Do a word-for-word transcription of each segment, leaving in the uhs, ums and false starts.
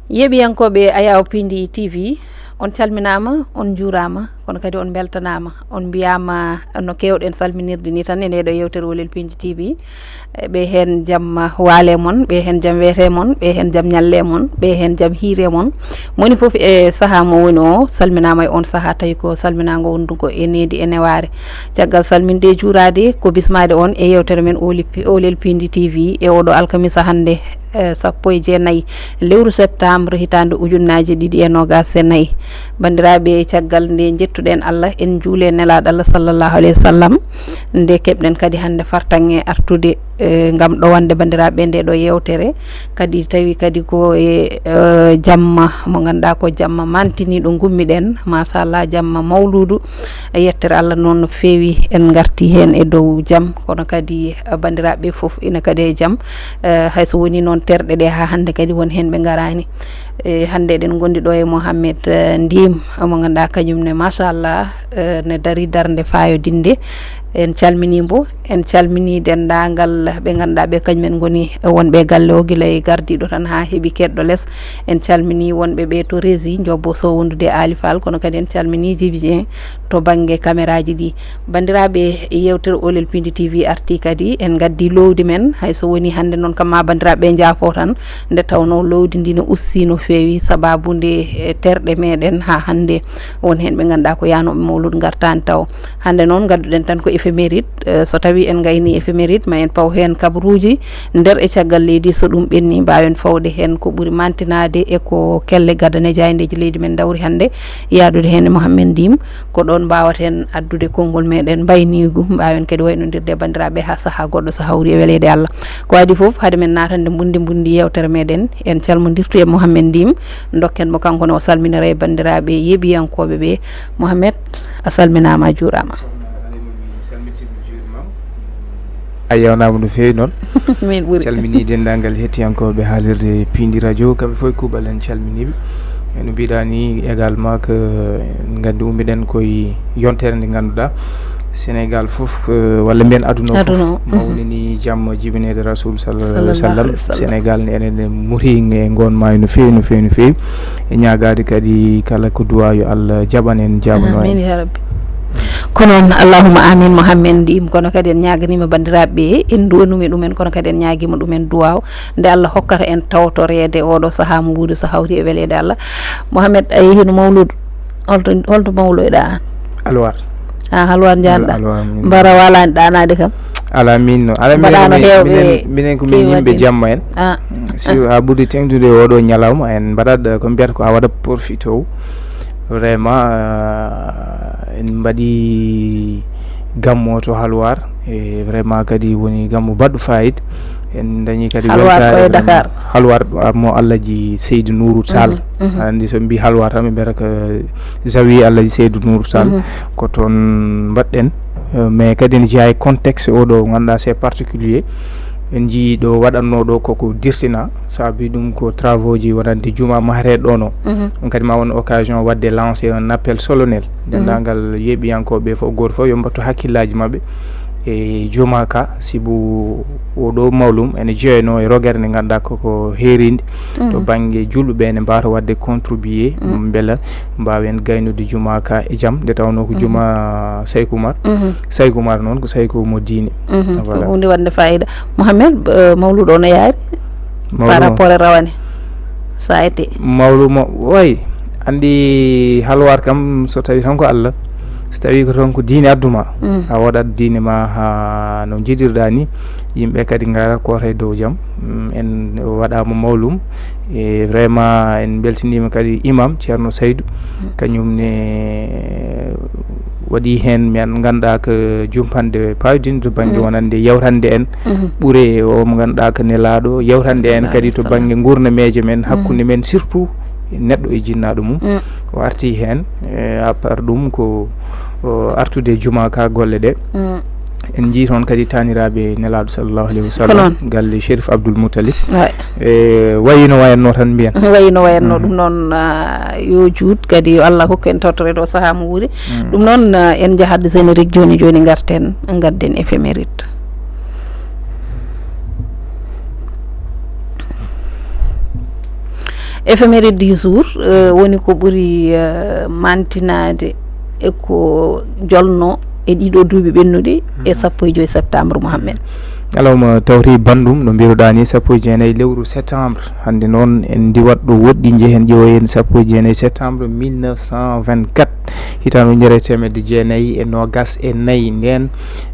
Yeeɓiyankooɓe Ayaw Pindi T V, on calminaama, on njuuraama, kono kadi on mbeltanaama. On mbiyaama no keewɗen salminirde ni tan e ndeeɗo yeewtere Wolel Pindi T V. E ɓe heen jam waale mon, ɓe heen jam weete mon, ɓe heen jam ñalle mon, ɓe heen jam hiire mon. Moni fof e sahaa mo woni o, salminaama e on sahaa tawi ko salminaango wondugo e needi e newaare. Caggal salminde e juuraade, ko bismaade on e yeewtere men Oli Pi-, Olel Pindi T V e oɗo alkamisa hannde, eh, sappo e jeenayi lewru septembre hitaande ujunnaaje ɗiɗi e noogaas e nayi. Banndiraaɓe, caggal nde njettuɗen Allah, en njuule nelaaɗo Allah sallallahu alayhi wa sallam, nde keɓɗen kadi hannde fartaŋŋe artude, eh, ngam ɗowande banndiraaɓe nde ɗo yeewtere. Kadi tawi kadi ko e, eh, jamma mo ngannduɗaa ko jamma mantiniiɗo ngummiɗen, machallah, jamma mawluudu. Yettere Allah noon no feewi, en ngarti heen e dow jam, kono kadi, eh, banndiraaɓe fof ina kadi e jam. Eh, hay so woni noon terɗe ɗe haa hannde kadi won heen ɓe ngaraani. E hannde eɗen ngondi ɗo e Mohamed, eh, Ndim, mo ngannduɗaa kañum ne machallah, eh, ne darii darnde faayodinde. En calminii mbo, en calminii denndaangal ɓe ngannduɗaa ɓe kañum en ngoni wonɓe e galle o, gila e gardiiɗo tan haa heɓi keɗɗo les. En calminii wonɓe ɓe to régie, Njobbo Sow wondude e Aali Fall, kono kadi en calminii Jibi Dieng to bannge kameraaji ɗi. Banndiraaɓe, yeewtere Olel Pindi T V artii kadi, en ngaddi loowdi men, hay so woni hannde noon kam ma banndiraaɓe njaafo tan, nde tawnoo loowdi ndi no ustii no feewi, sabaabu nde, e terɗe meɗen haa hannde won heen ɓe ngannduɗaa ko yahnooɓe mawluudu ngartaani taw. Hannde noon ngadduɗen tan ko éphéméride, eh, so tawii en ngaynii éphéméride ma en paw heen kabaruuji nder e caggal leydi, so ɗum ɓenni mbaawen fawde heen ko ɓuri mantinaade e ko kelle gadane jaayndeeji leydi men ndawri hannde yahdude heen e Mohamed Ndim. Ko ɗoon mbaawaten addude konngol meɗen mbayniigu, mbaawen kadi waynodirde e banndiraaɓe haa sahaa goɗɗo so hawri e weleede Allah. Ko adii fof, hade men naatande mbundi mbundi yeewtere meɗen, en calmondirtu e Mohamed Ndim, ndokken mo kanko ne o salminira e banndiraaɓe yeeɓiyankooɓe ɓe. Mohamed, a salminaama, a juuraama. A yewnaama no feewi noon. Min ɓuri. Calminii denndaangal hettiyankooɓe haalirde Pindi Radio, kamɓe fof e kuuɓal en calminii ɓe. E no mbiɗaa ni également que en nganndi ummiɗen koye yontere nde ngannduɗaa Sénégal fof, eh, walla mbiyen aduna o fof, aduna o, mhm, mawnini jamma jibineede Rasul sallallahu alaihi wasallam. Sallallahu alaihi wasallam. Sénégal ne enen ne muti e ngoon maayo no feewi, no feewi, no feewi. E ñaagaade kadi kala ko duwaa yo Allah jaɓan en, jaɓano en. Amin ya Rabbi. Ko noon, Allahumma amin, Mohamed Ndim. Kono kadi en ñaaganiima banndiraaɓe ɓe, en duwaniima ɗumen, kono kadi en ñaagiima ɗumen duwaaw. Nde Allah hokkata en tawtoreede oɗo sahaa mo wuuri so hawri e weleede Allah. Mohamed, a yehii no mawluudu? Holto, holto mawloyɗaa aan? Halwar. A, Halwar njaanɗaa? Halwar, min. Mbara walaani ɗaanaade kam? Alaa, min no. Alaa, mbaɗaa no heewɓe minen, minen ko min keewi yimɓe waɗde jamma en. A. Si a ɓuri teŋtude oɗo ñalawma, en mbaɗat, eh, ko mbiyata ko a waɗa profito. Vraiment, eh, en mbaɗi gammo to Halwar. E vraiment kadi woni gammu baɗɗo fayida. En dañi kadi Halwar weltaare ko e Dakar. Halwar, ah, mo Alhaji Seydou Nourou Tall. Mhm, mhm. Aɗa anndi so mbi Halwar tan ɓe mbiyata ko Zawiya Alhaji Seydou Nourou Tall. Mhm. Ko toon mbaɗɗen. Eh, mais kadi ene jeyaa e contexte oɗo ngannduɗaa c'est particulier. En njii ɗo waɗatnoo ɗo koko dirtina, saabi ɗum ko travaux ji wonande juma mahareeɗo ɗo no. Mhm. Ɗum kadi ma won occasion waɗde lancer un appel solennel. Mhm. Denndaangal yeeɓiyankooɓe fof, gooto fof yo mbattu hakkillaaji maɓɓe e juma ka, sibu oɗo mawlum ene jeyanoo e rogere nde ngannduɗaa koko heerinde. Mhm. To bannge julɓe ɓe ne mbaawata waɗde contribuer, mhm, mbela mbaawen gaynude juma ka e jam, nde tawnoo ko, mhm, juma Sayku Umar. Mhm. Sayku Umar noon ko Sayku mo diine. Mhm. Voilà. Ko huunde waɗnde fayida. Mohamed, eh, mawluuɗo o no yaari? Mawlu-, par rapport e rawane, so a ƴetti. Mawlu mo, way, anndi Halwar kam, so tawii tan ko Allah, So tawii ko toon ko diine adduma, mm, a waɗat diine ma haa no njiɗirɗaa ni, yimɓe kadi ngara koota e dow jam. Mm, en waɗaama mawlum, e vraiment en mbeltiniima kadi imam Ceerno Saydu, mm, kañum ne waɗi heen mi an-, ngannduɗaa ko jumpanɗe paawdinɗe to bannge, mm, wonande yewtande en, mhm, ɓure o mo ngannduɗaa ko nelaaɗo, yewtande en kadi to bannge nguurnameeje men, mm, hakkunde men, surtout neɗɗo e jinnaaɗo mum. Mm. O arti heen, e, à part ɗum ko, o, artude juma ka golle ɗe. Mm. En njii toon kadi taaniraaɓe Nelaaɗo sallallahu alayhi wa sallam, ko noon, galle Chérif Abdoul Moutalib. Waay. E, wayi no wayatno tan mbiyen. Wayi no wayatno, mhm, ɗum noon, ah, yo juut kadi, yo Allah hokku en tawtoreede o sahaa mo wuuri. Mm. Ɗum noon, ah, en njahat générique jooni jooni, ngarten, ngadden éphéméride. Éphéméride du jour, eh, woni ko ɓuri, eh, mantinaade e ko jolno e ɗiɗo duuɓi ɓennuɗi e, mhm, sappo e joy septembre, Mohammed. Ñalawma tawti banndum, no mbiruɗaa ni, sappo e jeenayi lewru septembre. Hannde noon en ndiwat ɗo woɗɗi, njehen ƴeewoyen sappo e jeenayi septembre mille neuf cent vingt-quatre, hitaande ujunere e teemedde jeenayi e noogas e nayi. Ndeen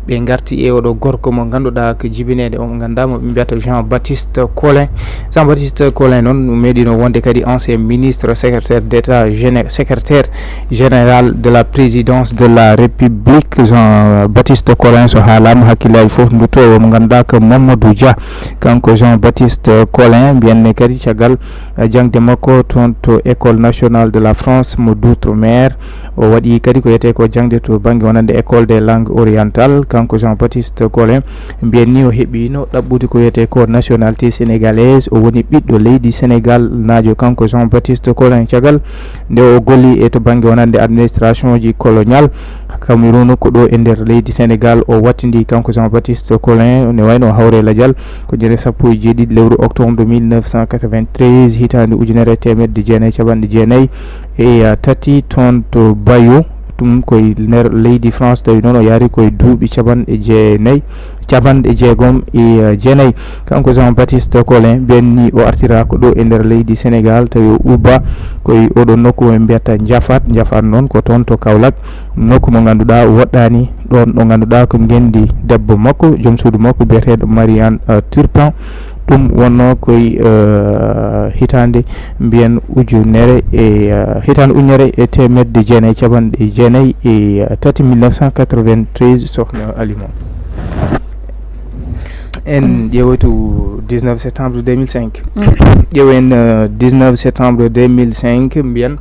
ɓe ngarti e oɗo gorko mo ngannduɗaa ko jibineede, o mo ngannduɗaa mo ɓe mbiyata Jean-Baptiste Colin. Jean-Baptiste Colin noon meeɗino wonde kadi ancien ministre, secrétaire d'État, géné-, secrétaire général de la présidence de la République. Jean-Baptiste Colin, so haalaama, hakkillaaji fof ndutto e o mo ngannduɗaa ko Mamadou Dia. Kanko Jean-Baptiste Colin, mbiyatnoo kadi caggal, eh, jaŋde makko toon to École nationale de la France mo d'outre-mer. O waɗi kadi ko wiyetee ko jaŋde to bannge wonande École des langues orientales. Kanko Jean-Baptiste Colin, mbiyen ni o heɓiino ɗaɓɓude ko wiyetee ko nationalité sénégalaise. O woni ɓiɗɗo leydi Sénégal naajo, kanko Jean-Baptiste Colin. Caggal nde o golli e to bannge wonande administration ji colonial Cameroun, ko ɗo e nder leydi Sénégal o wattindi, kanko Jean-Baptiste Colin, ne wayno hawre lajal ko ñande sappo e jeeɗiɗi lewru octobre mille neuf cent quatre-vingt-treize, hitaande ujunere e teemedde jeenayi e capanɗe jeenayi e tati, toon to Bayo, ɗum koye nder leydi France. Tawi noon o yaari koye duuɓi capanɗe jeenayi, capanɗe jeegom e jeenayi. Kanko Jean-Baptiste Colin, mbiyen ni o artira ko ɗo e nder leydi Sénégal, tawi o ubba koye oɗo nokku ɓe mbiyata Njafat. Njafat noon ko toon to Kaolack, nokku mo ngannduɗaa woɗɗaani ɗoon, ɗo ngannduɗaa ko ngenndi debbo makko, joom suudu makko biyeteeɗo Marianne, eh, Turpin. Ɗum wonnoo koye, eh, hitaande mbiyen ujunere e, eh, hitaande ujunere e teemedde jeenayi e capanɗe jeenayi e tati, mille neuf cent quatre-vingt-treize, sokhna Alima. En ƴeewoytu dix-neuf septembre deux mille cinq. Mm. Ƴeewen, eh, dix-neuf septembre deux mille cinq, mbiyen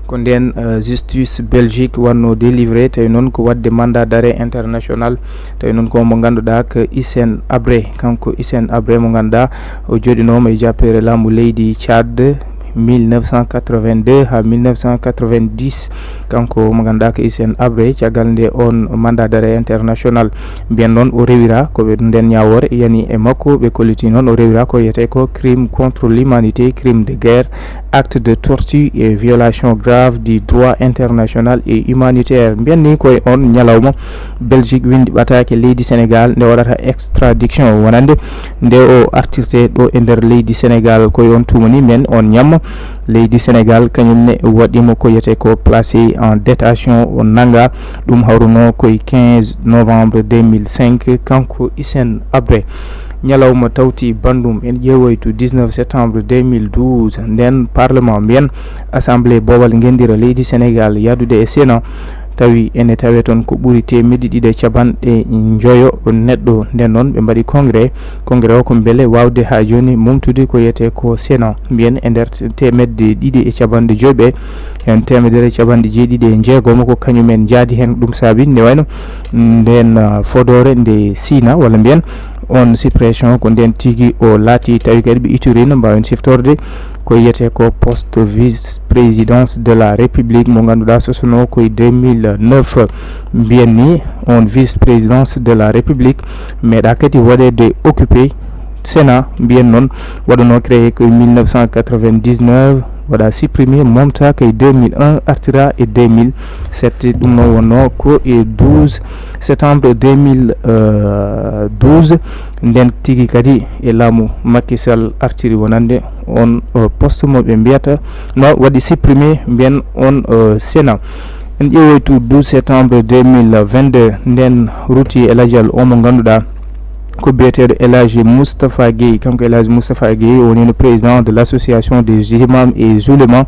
ko ndeen, eh, justice Belgique wannoo délivré, tawi noon ko waɗde mandat d'arrêt international. Tawi noon ko mo ngannduɗaa ko Hissène Habré. Kanko Hissène Habré mo ngannduɗaa o jooɗinooma e jappeere laamu leydi Tchad mille neuf cent quatre-vingt-deux haa mille neuf cent quatre-vingt-dix. Kanko mo ngannduɗaa ko Hissène Habré, caggal nde oon mandat d'arrêt international, mbiyen noon o rewira ko ɓe nden ñaawoore yani e makko, ɓe kolliti noon o rewira ko wiyetee ko crime contre l'humanité, crime de guerre, acte de torture et violation grave du droit international et humanitaire. Mbiyen ni koye oon ñalawma Belgique winndi ɓataake leydi Sénégal nde waɗata extradiction wonande nde o artirte ɗo e nder leydi Sénégal. Koye oon tuma ni mbiyen oon ñamma leydi Sénégal kañum ne waɗiima ko wiyetee ko placé en détention, o nannga. Ɗum hawruno koye quinze novembre deux mille cinq, kanko Hissène Habré. Ñalawma tawti banndum, en ƴeewoytu dix-neuf septembre deux mille douze, ndeen parlement mbiyen, assemblée boowal ngenndira leydi Sénégal yahdude e Sénat, tawi ene tawee toon ko ɓuri teemedde ɗiɗi e capanɗe njoyo neɗɗo. Ndeen noon ɓe mbaɗi congrès. Congrès o ko mbele waawde haa jooni mumtude ko wiyetee ko Sénat. Mbiyen e nder teemedde ɗiɗi e capanɗe joy ɓe, heen teemedere e capanɗe jeeɗiɗi e jeegom ko kañum en njaadi heen. Ɗum saabi nde wayno ndeen, ah, fodoore nde Sina, walla mbiyen on suppression ko ndeen tigi o laati. Tawi kadi ɓe ittude no mbaawen siftorde ko wiyetee ko poste vice-présidence de la République mo ngannduɗaa sosono ko e deux mille neuf. Mbiyen ni on vice-présidence de la République meeɗa kadi waɗeede occupé. Sénat mbiyen noon waɗuno créé ko e mille neuf cent quatre-vingt-dix-neuf, waɗa supprimé, momta ko e deux mille un, artira e deux mille sept. Ɗum noon wonno ko e douze septembre deux mille douze, nden tigi kadi e laamu Macky Sall artiri wonande on, eh, poste mo ɓe mbiyata no waɗi supprimé mbiyen on, eh, Sénat. Ƴeewoytu douze septembre deux mille vingt-deux, nden rutti e lajal o mo ngannduɗaa ko biyeteeɗo El Hadji Moustapha Guèye. Kanko El Hadji Moustapha Guèye o woni no président de l'association des imams et oulémas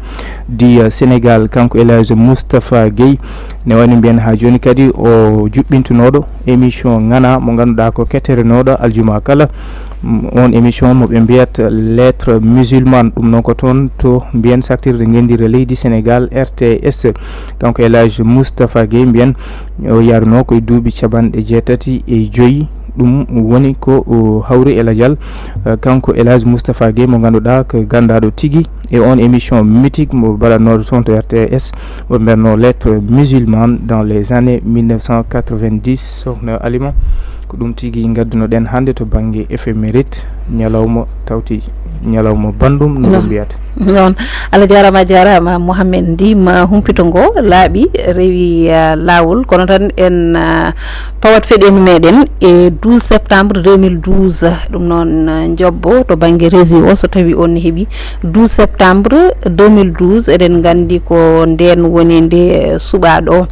du, euh, Sénégal. Kanko El Hadji Moustapha Guèye ne wayno mbiyen haa jooni kadi o juɓɓintunooɗo émission Ŋanaa mo ngannduɗaa ko ketterenooɗo aljuma kala. Mm, on émission mo ɓe mbiyat Lettre musulmane, ɗum noon ko toon to mbiyen saktirde ngenndiire leydi Sénégal, R T S. Kanko El Hadji Moustapha Guèye mbiyen o yaruno ko e duuɓi capanɗe jeetati e joyi. Ɗum woni ko o hawri e lajal, eh, kanko El Hadji Moustapha Guèye mo ngannduɗaa ko ganndaɗo tigi e on émission mythique mo mbaɗatnooɗo toon to R T S, mo mbiyatnoo Lettre musulmane dans les années mille neuf cent quatre-vingt-dix. Sokhna Alima, ko ɗum tigi ngaddunoɗen hannde to bannge éphéméride, ñalawma tawti ñalawma banndum, no ɗum mbiyata. Noon, Allah jaaraama, a jaaraama, Mohamed Ndima. Humpito ngo laaɓi, rewi, ah, laawol, kono tan en, ah, pawat feɗeendu meɗen e douze septembre deux mille douze. Ɗum noon, ah, njobbo to bannge régie o, so tawi on ne heɓi douze septembre deux mille douze, eɗen nganndi ko ndeen woni nde, eh, suɓaaɗo,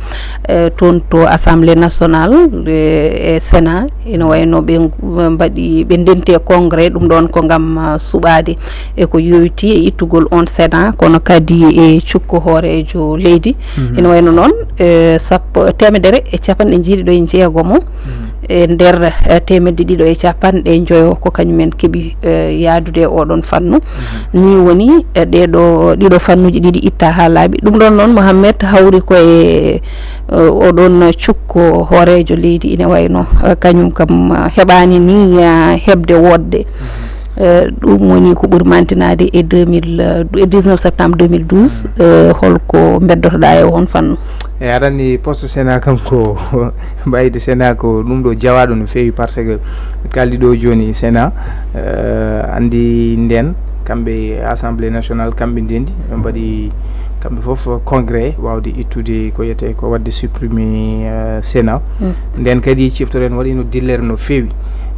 eh, toon to Assemblée nationale, eh, e Sénat, ina wayno ɓe ngu-, mbaɗi, ɓe ndenti e congrès, ɗum ɗoon ko ngam, ah, suɓaade e ko yowitii e ittugol on Sénat, kono kadi e cukko hooreejo leydi. Mhm. Ina wayno noon, eh, sappo, teemedere e capanɗe jeeɗiɗo e jeegomo, mhm, e nder, eh, teemedde ɗiɗo e capanɗe njoyo ko kañum en keɓi, eh, yahdude e oɗon fannu. Mhm. Ni woni, eh, ɗeɗo, ɗiɗo fannuji ɗiɗi itta haa laaɓi. Ɗum ɗoon noon, Mohamed, hawri ko e, eh, oɗon cukko hooreejo leydi ina wayno, eh, kañum kam, eh, heɓaani ni, eh, heɓde woɗde. Mhm. Eh, ɗum woni ko ɓuri mantinaade e deux mille, eh, e dix-neuf septembre deux mille douze. Mhm. Eh, holko mbeddotoɗaa e on fannu? E aɗa anndi poste Sénat kam ko mbayde Sénat ko ɗum ɗo jawaaɗo no feewi, par ce que kaldi ɗo jooni Sénat, eh, anndi nden kamɓe Assemblée nationale kamɓe ndendi ɓe mbaɗi kamɓe fof congrès wawde ittude ko yete ko wadde supprimer, eh, Sénat. Mm. Nden kadi ciftoren waɗino dillere no feewi.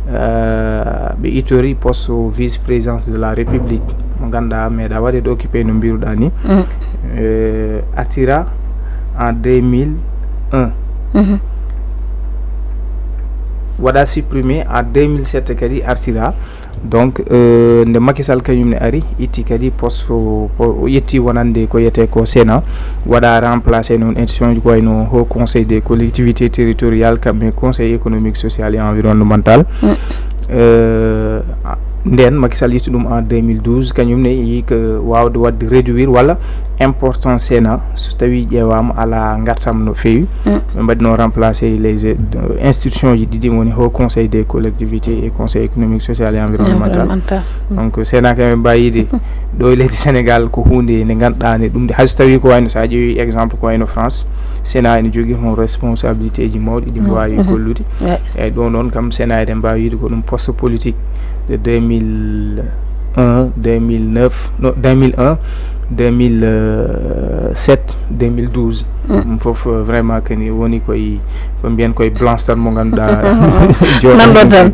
Eh, ɓe ittori poste vice présidence de la République mo ganduɗa meeɗa waɗede occupé no mbiruɗa ni. Mm. Eh, artira en deux mille un. Mhm. Waɗa supprimé en deux mille sept kadi artira. Donc, euh, nde Macky Sall kañum ne ari, itti kadi poste o, o ƴetti wonande ko yete ko Sénat, waɗa remplacé noon institution ji ko wayno Haut Conseil des collectivités territoriales, kamɓe Conseil économique, social et environnemental. Mm. Euh, nden Macky Sall itti ɗum en deux mille douze, kañum ne yi ko wawde wadde réduire walla importance Sénat, so tawi ƴeewama ala ngartam no feewi. Mm. Ɓe mbaɗino remplacé les, euh, institutions ji ɗiɗi, woni Haut Conseil des collectivités et Conseil économique, social et environnemental. Environnemental. Mm. Donc Sénat kam ɓe mbawi yiide ɗo e leydi Sénégal ko hunde nde ganduɗa ne ɗum, hay so tawi ko wayno sa ƴeewi exemple ko wayno France, Sénat ene jogui hon responsabilité ji mawɗi ɗi, mm, mbawi, mhm, gollude. Ouais. Eyyi, ɗo noon kam Sénat eɗen mbawi yiide ko ɗum poste politique de deux mille un, deux mille neuf, non, deux mille un, deux mille sept, deux mille douze. Mm. Ɗum fof, euh, vraiment kadi woni koye, ko mbiyen koye blanche tan mo ganduɗa. Nanɗon tan.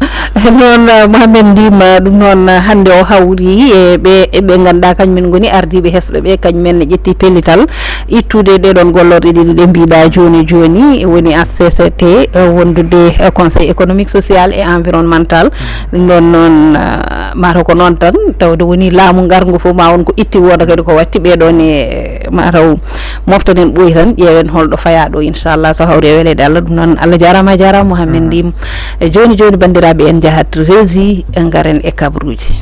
Noon, euh, Mohamed Ndima, ɗum noon, euh, hannde o hawri e ɓe, e ɓe ganduɗa kañumen goni ardiɓe hesɓe ɓe, kañumen ne ƴetti pellital ittude ɗeɗon gollorɗe ɗiɗi ɗe mbiɗa joni joni, woni H C C T, eh, wondude, eh, Conseil économique, social et environnemental. Ɗum ɗon noon, eh, mataw ko noon tan, tawde woni laamu ngarngu fof ma won ko itti, wooda kadi ko watti. Ɓeɗon e, eh, mataw moftoɗen ɓooyi tan, ƴeewen holɗo fayaɗo, inchallah, so hawri e weleede Allah. Ɗum noon, Allah jarama, jarama, Mohamed Ndim. E joni joni, bandiraɓe, en jahat régie, en garen e kabruji.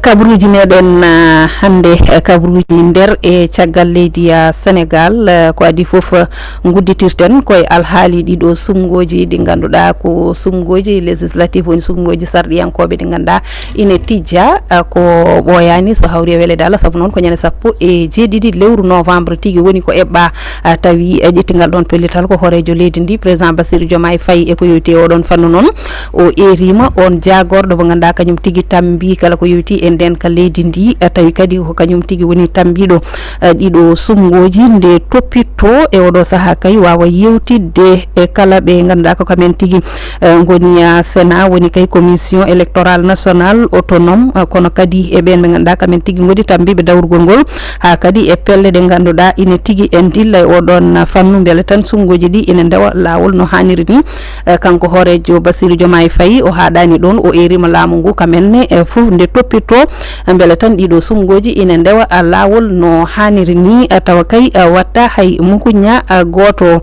Kabruuji meɗen, ah, hannde, eh, kabruuji nder e caggal leydi, ah, Sénégal, eh, ko adii fof, eh, ngudditirten koye alhaali ɗiɗo suɓngooji ɗi ngannduɗaa ko suɓngooji législatif, woni suɓngooji sarɗiyankooɓe ɗi ngannduɗaa ine tijja, ah, ko ɓooyaani so hawri e weleede Allah, sabu noon ko ñande sappo e jeeɗiɗi lewru novembre tigi woni ko eɓɓaa, ah, tawi, eh, ƴettingal ɗoon pellital ko hooreejo leydi ndi, président Bassirou Diomaye Faye, e ko yowiti e oɗon fannu noon. O eeriima oon jaagorɗo mo ngannduɗaa kañum tigi tammbii kala ko yowiti e ndeenka leydi ndi, eh, tawi kadi ko kañum tigi woni tambiiɗo, eh, ɗiɗo suɓngooji. Nde toppitto e oɗo sahaa kay waawa yewtidde e kala ɓe ngannduɗaa ko kamen tigi, eh, ngoni, ah, Sénat, woni kay Commission électorale nationale autonome, ah, kono kadi e ɓeen ɓe ngannduɗaa kamen tigi ngoni tambiiɓe dawrugol ngol, haa kadi e pelle ɗe ngannduɗaa ine tigi en dilla e oɗon fannu, mbele tan suɓngooji ɗi ine ndewa laawol no haaniri ni. Eh, kanko hooreejo Bassirou Diomaye Faye o haaɗaani ɗoon, o eeriima laamu ngu kamenne, eh, fof nde toppitto, eh, mbele tan ɗiɗo suɓngooji ine ndewa, ah, laawol no haaniri ni, eh, tawa kay, eh, watta hay mukuña, eh, gooto.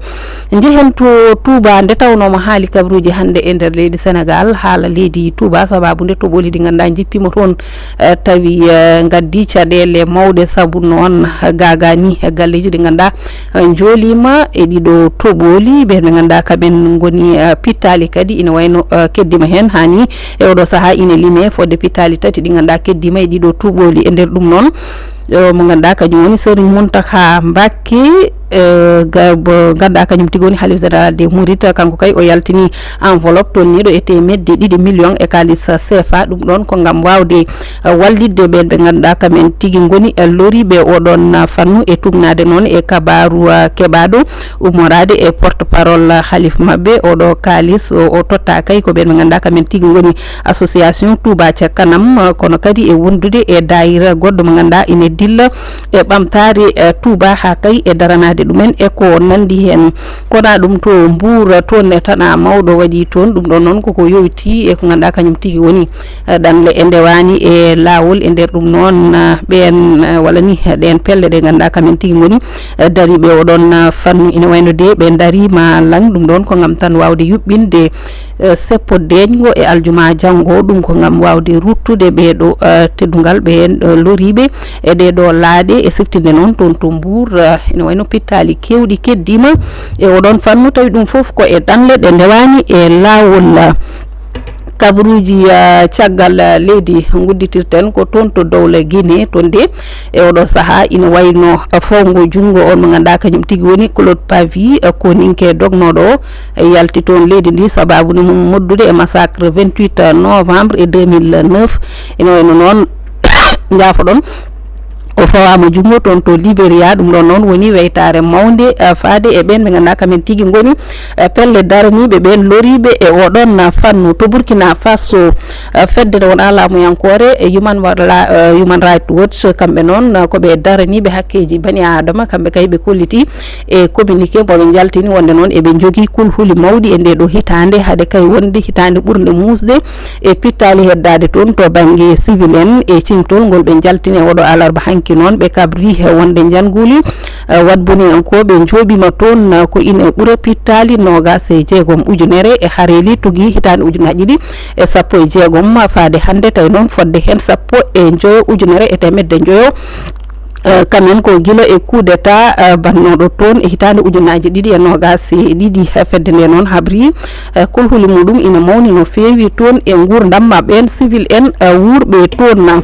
Njehen to Touba, nde tawnoo mo haali kabaruuji hannde e nder leydi Senegaal, haala leydi Touba, sabaabu nde toɓooli ɗi ngannduɗaa njippiima toon, eh, tawi, eh, ngaddi caɗeele mawɗe, sabu noon, eh, gaagaani, eh, galleeji ɗi ngannduɗaa, eh, njooliima e ɗiɗo toɓooli. Ɓeen ɓe ngannduɗaa kaɓen ngoni, eh, pittaali kadi ina wayno, eh, keddima heen, haa ni e oɗo sahaa ine limee fodde pittaali tati ɗi ngannduɗaa keddima e ɗiɗo toɓooli. E nder ɗum noon, eh, mo ngannduɗaa kañum woni Serigne Mountakha Mbacké, eh, ga-, bo ngannduɗaa kañum tigi woni Khalife Général des Mourides, kanko kay o yaltini enveloppe tolniiɗo e teemedde ɗiɗi million e kaalis C F A. Ɗum ɗoon ko ngam waawde, eh, wallitde ɓeen ɓe ngannduɗaa kamen tigi ngoni, eh, loriiɓe oɗon, eh, fannu, e tugnaade noon e kabaaru, eh, keɓaaɗo ummoraade e porte-parole, eh, Khalife maɓɓe. Oɗo kaalis o, o totta kay ko ɓeen ɓe ngannduɗaa kamen tigi ngoni Association Touba Ca Kanam, eh, kono kadi e wondude e daayira goɗɗo mo ngannduɗaa ine dilla e ɓamtaare, eh, Touba, haa kay e daranaade ɗumen e ko nanndi heen. Kono ɗum to Mbuur, toon ne tan a mawɗo waɗi toon. Ɗum ɗoon noon koko yowiti e ko ngannduɗaa kañum tigi woni, eh, ɗanle e ndewaani e laawol. E nder ɗum noon, eh, ɓeen, eh, walla ni, eh, ɗeen pelle ɗe ngannduɗaa kamen tigi ngoni, eh, dariiɓe oɗon, eh, fannu. Ina wayno de ɓe ndariima laŋ. Ɗum ɗoon ko ngam tan waawde yuɓɓinde, eh, seppo deeƴngo e aljuma janngo. Ɗum ko ngam waawde ruttude ɓeeɗo, eh, teddungal ɓeen, eh, loriiɓe e ɗeeɗo laaɗe. E siftinde noon toon to Mbuur, eh, ina wayno pittaali keewɗi keddiima e oɗon fannu, tawi ɗum fof ko e ɗanle ɗe ndewaani e laawol. Kabaruuji, eh, caggal, eh, leydi ngudditirten ko toon to Dowla Guinée, toon de e oɗo sahaa ina wayno, eh, fawngo junngo on mo ngannduɗaa kañum tigi woni Claude Pavie, eh, koninke dognooɗo o, eh, yalti toon leydi ndi sabaabu ni mum moddude e massacre vingt-huit novembre e deux mille neuf. Ina wayno noon, njaafoɗon, o fawaama junngo toon to Liberia. Ɗum ɗoon noon woni weytaare mawnde, eh, faade e ɓeen ɓe ngannduɗaa kamen tigi ngoni, eh, pelle daraniiɓe ɓeen loriiɓe e oɗon, eh, fannu. To Burkina Faso, eh, fedde nde wonaa laamuyankoore, eh, Human Wa-, la-, eh, Human Rights Watch, kamɓe noon, eh, ko ɓe daraniiɓe hakkeeji bani Aadama, kamɓe kay ɓe kolliti e communiqué mo ɓe njaltini wonde noon eɓe njogii kulhuli mawɗi e ndee ɗoo hitaande, hade kay wonde hitaande ɓurnde muusde e pittaali heddaade toon to bannge civil en. E ciñtol ngol ɓe njaltini e oɗo alarba hanki noon, ɓe kabri he wonde njannguuli, eh, waɗboniyankooɓe njooɓiima toon, eh, ko ina ɓura pittaali noogaas e jeegom ujunere e hareeli tugii hitaande ujunaaji ɗiɗi e sappo e jeegom faade hannde, tawi noon fodde heen sappo e njoyo ujunere e teemedde njoyo. Eh, kamen ko gila e coup d'État, eh, bannooɗo toon e hitaande ujunaaji ɗiɗi e noogaas e ɗiɗi, eh, fedde nde noon habri, eh, kulhuli muɗum ina mawni no feewi toon e nguurndam ma ɓeen civil en, eh, wuurɓe toon na.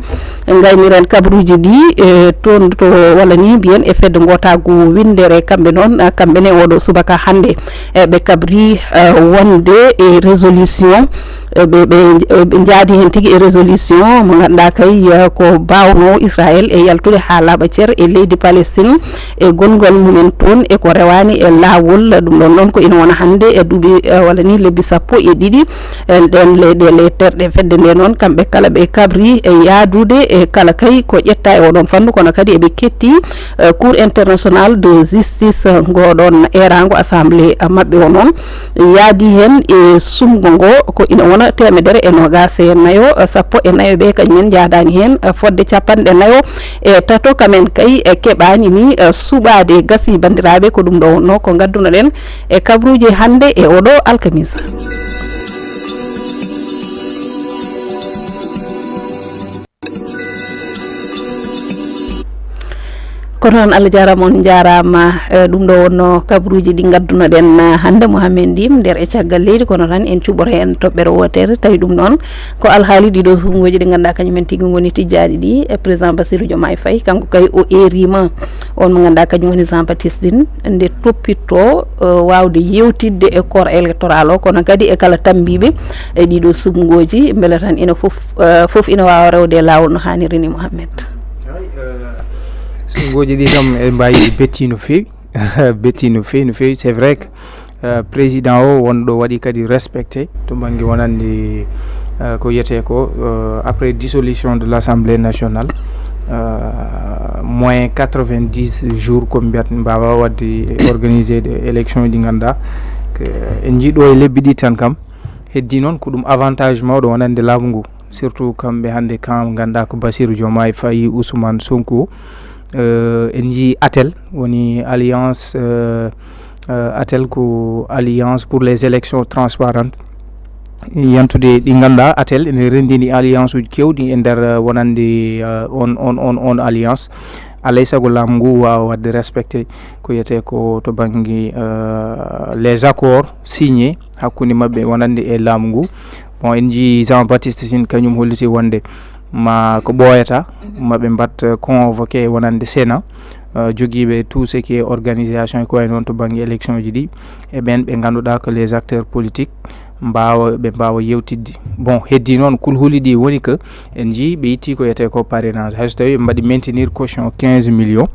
Ngayniren kabaruuji ɗi, eh, toon to walla ni mbiyen e fedde ngootaagu winndere, kamɓe noon, eh, kamɓe ne oɗo subaka hannde, eh, ɓe kabri, eh, wonde e résolution, eh, ɓe, ɓe, ɓe njaadi heen tigi e résolution mo ngannduɗaa kay, eh, ko baawnoo Israël e yaltude haa laaɓa cer e leydi Palestine e gonngol mumen toon e ko rewaani e laawol. Ɗum ɗoon noon ko ina wona hannde e duuɓi, eh, walla ni lebbi sappo e ɗiɗi, eh, ɗeen leyɗeele terɗe fedde nde noon, kamɓe kala ɓe kabri e yaadude e kala kay ko ƴetta e oɗon fannu, kono kadi eɓe ketti, eh, Cour international de justice, eh, ngoɗon eeraango assemblée, eh, maɓɓe o noon. Yaadi heen e sumgo ngo ko ina wona teemedere e noogaas e nayo, sappo e nayo ɓe kañum en njaadaani heen, eh, fodde capanɗe nayo e tato. Kamen kay, eh, keɓaani ni, eh, suɓaade. Gasi banndiraaɓe, ko ɗum ɗo wonnoo ko ngaddunoɗen e kabruuji hannde e oɗo alkamisa. Ko Noon, Allah jaaraama, on njaaraama. Eh, ɗum ɗo wonno kabaruuji ɗi ngaddunoɗen, eh, hannde, Mohamed Ndim, nder e caggal leydi, kono tan en cuɓoto heen toɓɓere wootere. Tawi ɗum ɗoon ko alhaali ɗiɗo suɓngooji ɗi ngannduɗaa kañum en tigi ngoni tijjaaɗi ɗi. E président Bassirou Diomaye Faye, kanko kay o eeriima on mo ngannduɗaa kañum woni Jean Baptiste Tine, nde toppitto, eh, waawde yewtidde e corps électoral o, kono kadi e kala tammbiiɓe e ɗiɗo suɓngooji, mbele tan ina fof, eh, fof ina waawa rewde e laawol no haaniri ni, Mohamed. Hay, eh, suɓngooji ɗi kam e mbawi betti no feewi. Betti no feewi, no feewi. C'est vrai que, eh, président o wonɗo waɗi kadi respecté to bannge wonande, eh, ko wiyetee ko, eh, après dissolution de l'Assemblée nationale, eh, moins quatre-vingt-dix jours ko mbiyat mbawa wadde organisé de élection ɗi ngannduɗaa que en njiɗo e lebbi ɗi tan kam. Heddi noon ko ɗum avantage mawɗo wonande laamu ngu, surtout kamɓe hannde kam ngannduɗaa ko Bassirou Diomaye Faye, Ousmane Sonko, eh, en njii ATEL, woni alliance, eh, eh, ATEL ko alliance pour les élections transparentes. Yantude ɗi ngannduɗaa ATEL ene renndini alliance uji keewɗi e nder, eh, wonande, eh, on, on, on, on alliance. Alay sago laamu ngu waawa waɗde respecté ko wiyetee ko to bannge, eh, les accords signés hakkunde maɓɓe wonande e laamu ngu. Bon, en njii Jean Baptiste Tine kañum holliti wonde ma ko ɓooyata, ma ɓe mbaɗ convoqué wonande Sénat, eh, jogiiɓe tout ce qui est organisation e ko wayi noon to bannge élection ji ɗi, e ɓeen ɓe ngannduɗaa ko les acteurs politiques, mbaawa, ɓe mbaawa yewtidde. Bon, heddi noon kulhuli ɗi woni que en njii ɓe itti ko wiyetee ko parrainage, hay so tawi ɓe mbaɗi maintenir caution quinze millions,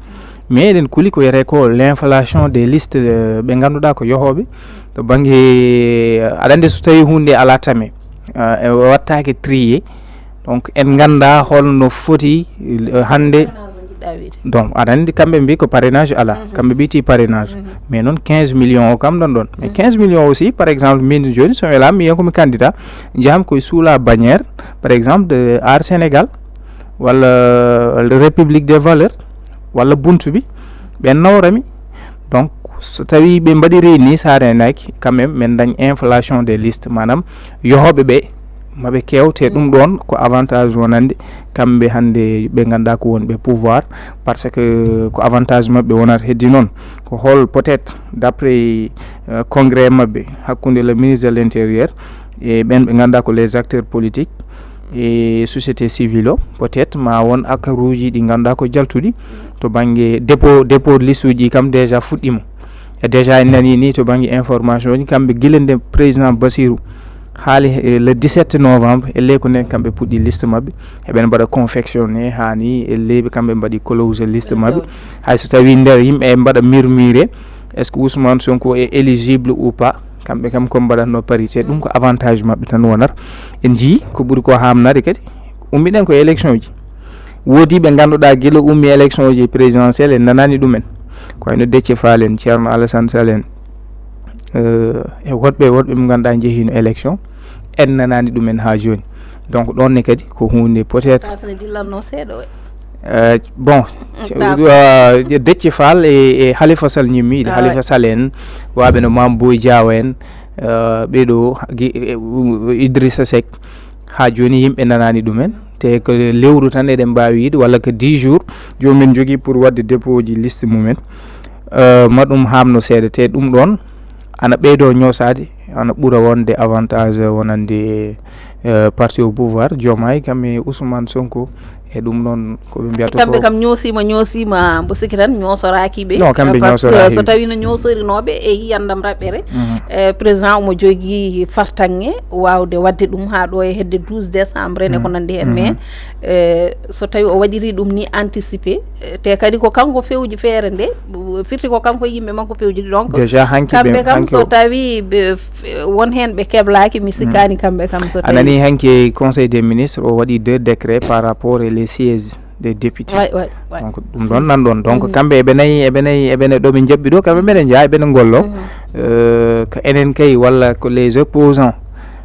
mais eɗen kuli ko wiyetee ko l'inflation des listes, eh, ɓe ngannduɗaa ko yohooɓe to bannge, eh, aɗa anndi so tawi huunde alaa tame, eh, e wattaake trié, donc en nganndaa holno foti, eh, hannde. Donc aɗa anndi kamɓe mbi ko parrainage alaa, kamɓe mbiti parrainage, mais noon quinze millions o kam ɗon ɗon, mais quinze millions aussi, par exemple, min jooni so mi welama mi yiyan ko mi candidat, njaham koye sous la bannière, par exemple, de Aar Sénégal, walla, walla République des valeurs, walla Buntu bi, ɓen nawrami. Donc so tawi ɓe mbaɗiri ni, sa renaki quand même, min dañ inflation des listes, maanaam yohooɓe ɓe maɓe keew, te ɗum ɗon ko avantage wonande kamɓe hannde ɓe ngannduɗaa ko wonɓe pouvoir, parce que ko avantage maɓɓe wonata. Heddi noon ko hol, peut-être d'après, euh, congrès maɓɓe hakkunde le ministre de l'intérieur e ɓen ɓe ngannduɗaa ko les acteurs politiques e société civile o, peut-être ma won akaruuji ɗi ngannduɗaa ko jaltuɗi to bannge dépôt, dépôt liste uji kam déjà fuɗɗima. E déjà en nani ni to bannge information ji, kamɓe gila nde président Bassirou haali, eh, le dix-sept novembre, elle ko nden kamɓe puɗɗi liste maɓɓe, eɓen mbaɗa confectionné, hani elle ɓe kamɓe mbaɗi close liste maɓɓe. Hay so tawi nder yimɓe e mbaɗa murmuré, est-ce que Ousmane Sonko est éligible ou pas, kamɓe kam ko mbaɗatno parité, ɗum ko avantage maɓɓe tan wonata. En njii ko ɓuri ko hamnade kadi, ummiɗen ko élection ji. Woodi ɓe ngannduɗaa gila ummi élection ji présidentielle en nanani ɗumen, ko wayno Déthié Fall en, Thierno Alassane Sall en, euh, e woɗɓe, woɗɓe mo ngannduɗaa njehino élection, en nanani ɗumen ha jooni. Donc ɗon ne kadi ko huunde peut-être. Taas ne dillanno seeɗa o. Euh, bon, euh, Déthié Fall e, e Khalifa Sall ñimmiiɗo, Khalifa Sall en, waɓe no Mame Boye Diao en, euh, ɓeɗo gi-, e, u-, Idrissa Seck, ha jooni yimɓe nanani ɗumen, te ko lewru tan eɗen mbawi yiide, walla ko dix jours jomumen jogui pour wadde dépôt ji liste mumen. Euh, ma ɗum hamno seeɗa, te ɗum ɗon ana ɓeydo ñoosade, ana ɓura wonde avantage wonande, euh, parti au pouvoir, Diomaye kam e Ousmane Sonko. E ɗum noon ko ɓe mbiyata kamɓe ko kam ñoosima, ñoosima, mbo sikki tan ñoosoraaki ɓe. Non, kamɓe ñoosoraaki. Par ce que so tawi no ñoosorinoɓe e yiyandam raɓɓere, eh, président omo jogii fartaŋŋe waawde waɗde ɗum haa ɗo e hedde douze décembre en e ko nanndi heen. Mais, eh, so tawi o waɗiri ɗum ni anticipé, eh, te kadi ko kanko fewji feere nde, firti ko kanko e yimɓe makko fewji. Donc déjà hanki ɓe, kamɓe kam hanki so o tawi ɓe, won heen ɓe keblaaki, mi sikkaani kamɓe kam so a tawi nani hanki e Conseil des ministres o waɗi deux décrets par rapport et les sièges des députés. Ouais, ouais, ouais. Donc ɗum ɗon nan ɗon. Donc kamɓe eɓe nayi, eɓe nayi, eɓe nayi ɗo ɓe jaɓɓi ɗo, kamɓe mbeɗen njaha, eɓe ngollo. Euh, ko enen kay walla ko les opposants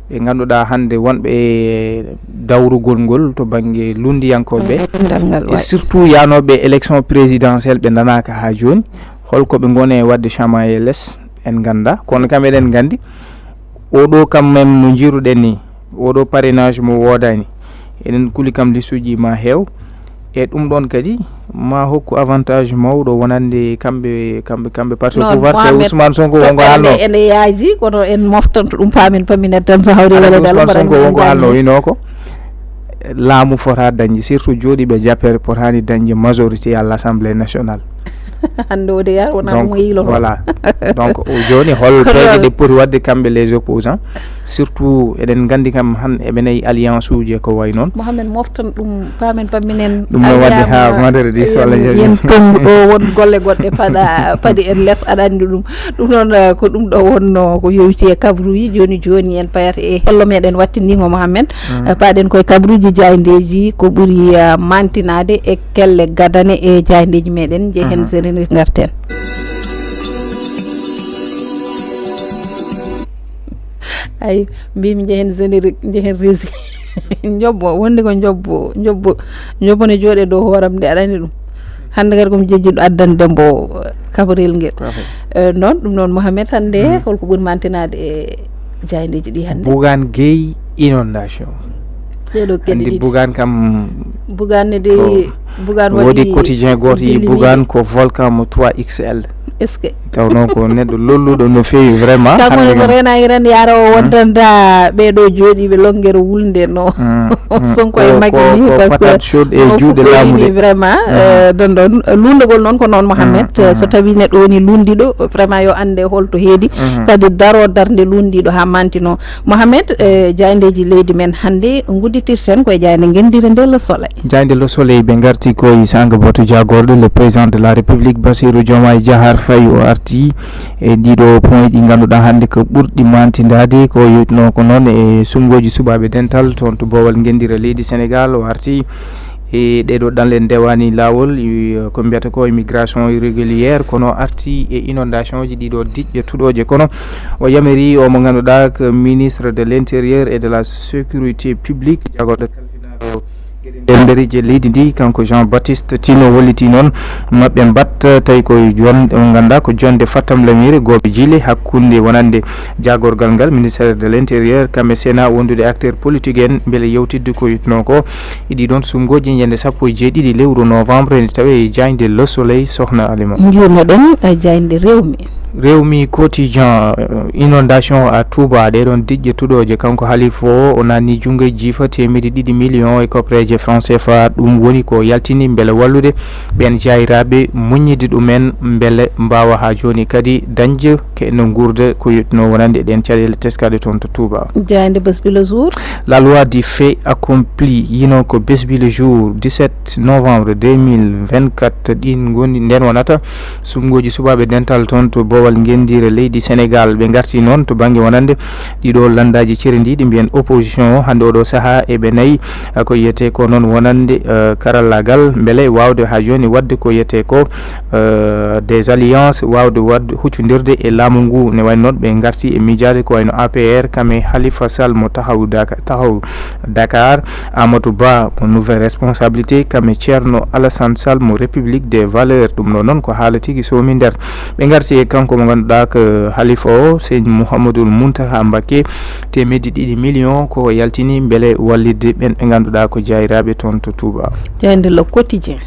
ɓe ngannduɗaa hannde wonɓe e dawrugol ngol to bannge lunndiyankooɓe ɓe. Dental ngal, et ouais, surtout yaanooɓe élection présidentielle ɓe nanaaka haa jooni. Holko ɓe ngoni e waɗde chamaillé les, en nganndaa. Kono kam eɗen nganndi, oɗo kam même no njiiruɗen ni, oɗo parrainage mo woodani, eɗen kuli kam liste uji ma heew. E ɗum ɗon kadi ma hokku avantage mawɗo wonande kamɓe kamɓe kamɓe parti au pouvoir, te Ousmane Sonko wonko haalno. Ene yaaji, kono en moftanto ɗum, paamen paminen tan so hawri wele dal. Ousmane Sonko wonko haalno, wino ko laamu fota dañde, surtout jooɗiiɓe jappeere, potani dañde majorité à l'Assemblée nationale. Hannde o de yar wona ɗum yiilo. Voilà. Donc o jooni hol peeje ɗe poti waɗde kamɓe les opposants, surtout eɗen nganndi kam han eɓe nayi alliance uji e ko wayi noon. Mohamed moftan ɗum, paamen pamminen. Ɗum no waɗde ha vendredi so Allah jaɓi. Yen tongu ɗo won golle goɗɗe paɗa paɗi en les, aɗa anndi ɗum. Ɗum noon, eh, ko ɗum ɗo wonno ko yowiti e kabruuji. Jooni jooni en payat e hello meɗen wattindingo Mohamed. Eh, paɗen koye kabruuji jaayndeeji ko ɓuri, eh, mantinaade e kelle gadane e jaayndeeji meɗen. Jehen zereni garten. Ay, mbimi njehen générique, njehen régie. Njobbo, wonde ko njobbo, njobbo, njobbo ne jooɗe dow hooram de, aɗa anndi ɗum. Hannde kadi ko mi jejjiɗo addande mbo kabarel ngel. Eh, noon, ɗum noon Mohamed, hannde holko ɓuri mantinaade e jaayndeeji ɗi hannde? Bougane Gueye, inondation. Ɗeɗo kadi anndi ɗiɗi. Bougane kam Bougane ne de, Bougane woodi waɗi quotidien gooto yi Bougane ko volcan mo trois X L. Est-ce que? Taw noon ko neɗɗo lolluɗo no feewi vraiment. Kanko ne so renaaki tan yaara o wontanta ɓeɗo jooɗiiɓe longere wulnde no. Sonko e Macky ni, ko parce que patate chaude e juuɗe laamu de. Vraiment, eh, ɗon ɗon lundagol noon ko noon Mohamed, eh, so tawi neɗɗo woni lundiɗo vraiment yo annde holto heedi, kadi daro darnde lundiɗo ha mantino. Mohamed, eh, jaayndeeji leydi men hannde ngudditirten koye jaaynde ngenndire nde Le Soleil. Jaaynde Le Soleil ɓe ngarti koye saanga boto jaagorɗo le président de la République Bassirou Diomaye Diakhar Faye, o arti e ɗiɗo point ɗi ngannduɗaa hannde ko ɓurɗi mantindaade, ko yewtino ko noon e suɓngooji suɓaaɓe dental toon to boowal ngenndire leydi Sénégal. O arti e ɗeɗo ɗanle ndewani laawol, i-, ko mbiyata ko immigration irrégulière, kono arti e inondation ji ɗiɗo diƴƴe tuɗoje. Kono o yamiri o mo ngannduɗaa ko ministre de l'intérieur et de la sécurité publique, jagorɗo kalfinaɗo geɗe nder ndereji leydi ndi, kanko Jean Baptiste Tino, holliti noon maɓɓe mbatta tawi ko jon-, mo ngannduɗaa ko jonde fattam lamire gooɓe jiile hakkunde wonande jagorgal ngal, ministère de l'intérieur, kamɓe Sénat, wondude acteur politique en, mbele yewtidde ko yitno ko e ɗiɗon suɓngooji ñande sappo e jeeɗiɗi lewru novembre, ene tawe e jaaynde Le Soleil, Sokhna Alima. Njuurnoɗen, eh, jaaynde Rewmi. Rewmi Quotidien, eh, inondation à Touba, ɗeɗon diƴƴe tuɗoje, kanko halifa o, o nanni junngo e jiifa teemedde ɗiɗi million e koppareje franc C F A, ɗum woni ko yaltini mbele wallude ɓen jaayiraaɓe muññidi ɗumen, mbele mbaawa haa jooni kadi dañde ke no nguurda ko yettuno wonande ɗen caɗeele teskaɗe toon to Touba. Jaaynde Bés bi Le Jour. La loi du fait accompli, yino ko Bés bi Le Jour, dix-sept novembre deux mille vingt-quatre, ɗin ngoni, nden wonata suɓngooji suɓaaɓe dental toon to boowal ngenndire leydi Sénégal. Ɓe ngarti noon to bannge wonande ɗiɗo lanndaaji cerendiiɗi, mbiyen opposition o, hannde oɗo sahaa eɓe nayi, eh, ko yiyetee ko noon wonande, eh, karallagal, mbele waawde haa jooni waɗde ko yiyetee ko, eh, des alliances, waawde waɗde huccondirde e laamu ngu. Ne wayi noon ɓe ngarti e miijaade ko wayno A P R, kam e Khalifa Sall mo Taxawu Daka-, Taxawu Dakar, Amadou Ba mo Nouvelle Responsabilité, kam e Thierno Alassane Sall mo République des Valeurs. Ɗum ɗo noon ko haala tigi soomi nder. Ɓe ngarti e kanko mo ngannduɗaa ko halifa o, Seydi Mouhamadoul Mountakha Mbacké, teemedde ɗiɗi million ko o yaltini mbele wallitde ɓen ɓe ngannduɗaa ko jaayiraaɓe toon to Touba. Jaaynde Le Quotidien.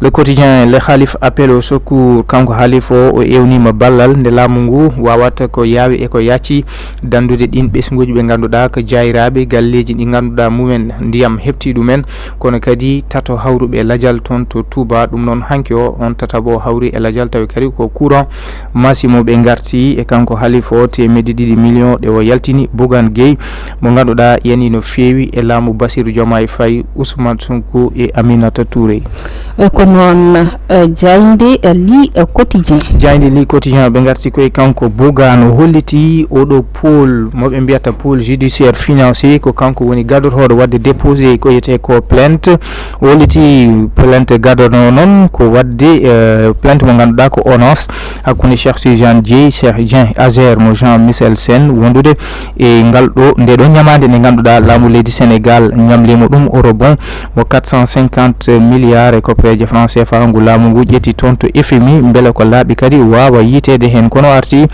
Le Quotidien, le Khalif appel au secours, kanko halifa o, o ewniima ballal nde laamu ngu waawata ko yaawi e ko yaaci danndude ɗin ɓesnguuji ɓe ngannduɗaa ko jaayiraaɓe galleeji ɗi ngannduɗaa mumen ndiyam heɓtii ɗumen, kono kadi tato hawruɓe lajal toon to Touba. Ɗum noon hanki o, on tataɓo hawri e lajal tawi kadi ko courant. Massimo ɓe ngarti e kanko halifa o, teemedde ɗiɗi million ɗe o yaltini. Bougane Gueye mo ngannduɗaa yani no feewi e laamu Bassirou Diomaye Faye, Ousmane Sonko e Aminata Touré. Eh, ko noon, eh, jaaynde, eh, Le Quotidien. Jaaynde Le Quotidien ɓe ngarti koye kanko Bougane, o holliti oɗo pôle mo ɓe mbiyata pôle judiciaire financier, ko kanko woni gadotooɗo waɗde déposé ko yetee ko plainte. O holliti plainte gadono noon ko waɗde, eh, plainte mo ngannduɗaa ko ONAS hakkunde Cheikh Tidiane Dièye, Cheikh Dieng, Azer mo Jean Michel Sène, wondude e ngal ɗo, nde ɗo ñamaande nde ngannduɗaa laamu leydi Sénégal ñamliima ɗum eurobon mo quatre cent cinquante milliards e koppeeje franc C F A ngu laamu ngu ƴetti toon to F M I, mbele ko laaɓi kadi waawa yiiteede heen. Kono arti,